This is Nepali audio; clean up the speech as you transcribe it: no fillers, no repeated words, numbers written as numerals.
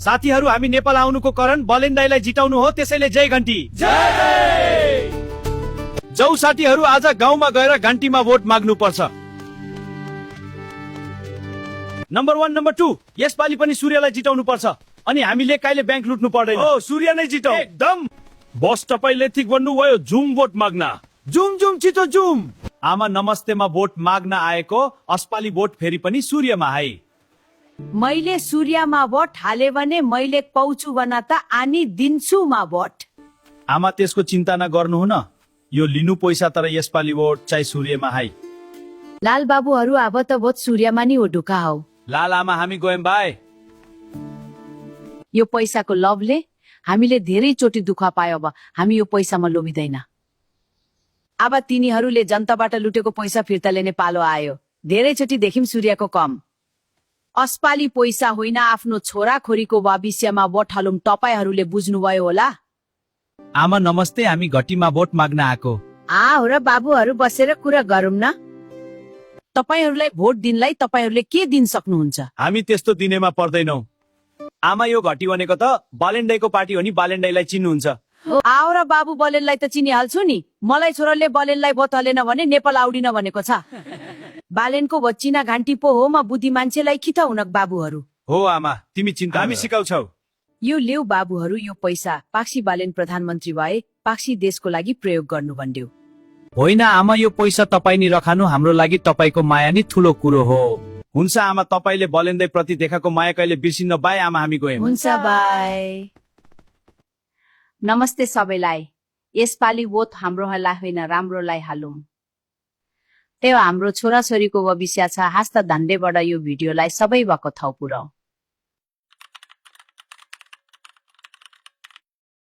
साथीहरू हामी नेपाल आउनुको कारण बलेन्डाईलाई जिताउनु हो, त्यसैले जय घन्टी। जाऊ साथीहरू, आज गाउँमा गएर घन्टीमा भोट माग्नु पर्छ। नम्बर 1 नम्बर 2 यसपालि पनि सूर्यलाई जिताउनु पर्छ अनि हामीले कहिले बैंक लुट्नु पर्दैन। ओ सूर्य नै जिताउ एकदम। बस तपाईले ठीक भन्नुभयो, जुम भोट माग्न। जुम जुम छिटो जुम। आमा नमस्तेमा भोट माग्न आएको, अस्पाली भोट फेरि पनि सूर्यमा है। मैले सूर्यमा भोट हाले भने मैले पाउँछु भन त आनी दिन्छु भोट। आमा त्यसको चिन्ता नगर्नु न, यो लिनु पैसा, तर यसपालि भोट चाहिँ सूर्यमा है। लाल बाबुहरू अब त भोट सूर्यमा नि हो ढुका हौ। लाल आमा हामी गयौं बाई। यो पैसाको लभले हामीले धेरै चोटि दुःख पायो, अब हामी यो पैसामा लोभिँदैन। अब तिनीहरूले जनताबाट लुटेको पैसा फिर्ता लिने पालो आयो। धेरै चोटि देखिम सूर्यको कम। अस्पाली पैसा होइन, आफ्नो छोरा खोरीको भविष्यमा भोट हालौं, तपाईहरूले बुझ्नुभयो होला। आमा नमस्ते, हामी घटीमा भोट माग्न आएको। हो र बाबुहरू बसेर कुरा गरौँ न। तपाईहरूलाई भोट दिनलाई तपाईहरूले के दिन सक्नुहुन्छ? हामी त्यस्तो दिनेमा पर्दैनौ। आमा यो घटी भनेको त बालेन्डाईको पार्टी हो नि, बालेन्डाईलाई चिन्नुहुन्छ? र बाबु बलेनलाई त चिनिहाल्छु नि। मलाई छोराले बलेनलाई भोट हालेन भने नेपाल आउडिन भनेको छ। बालेनको भोट चिना घान्टी पो हो, म बुद्धि मान्छेलाई खिता हुन बाबुहरू। हो आमा, तिमी चिन्ता हामी सिकाउँछौ। यो लेउ बाबुहरू, यो पैसा पाक्सी बालेन प्रधानमन्त्री भए पाक्सी देशको लागि प्रयोग गर्नु भन्ड्यो। होइन आमा, यो पैसा तपाई नि रखानु, हाम्रो लागि तपाईको माया नि ठुलो कुरो हो। हुन्छ आमा, तपाईले बलेन्दै प्रति देखाएको माया कहिले बिर्सिन्न। बाई आमा, हामी गयौं। हुन्छ बाई। नमस्ते सबैलाई। यसपालि भोट हाम्रोलाई होइन, राम्रोलाई हालौं। त्यो हाम्रो छोराछोरीको भविष्य छ। हास्त धन्डेबाट यो भिडियोलाई सबै भएको ठाउँ पुर्याऊ।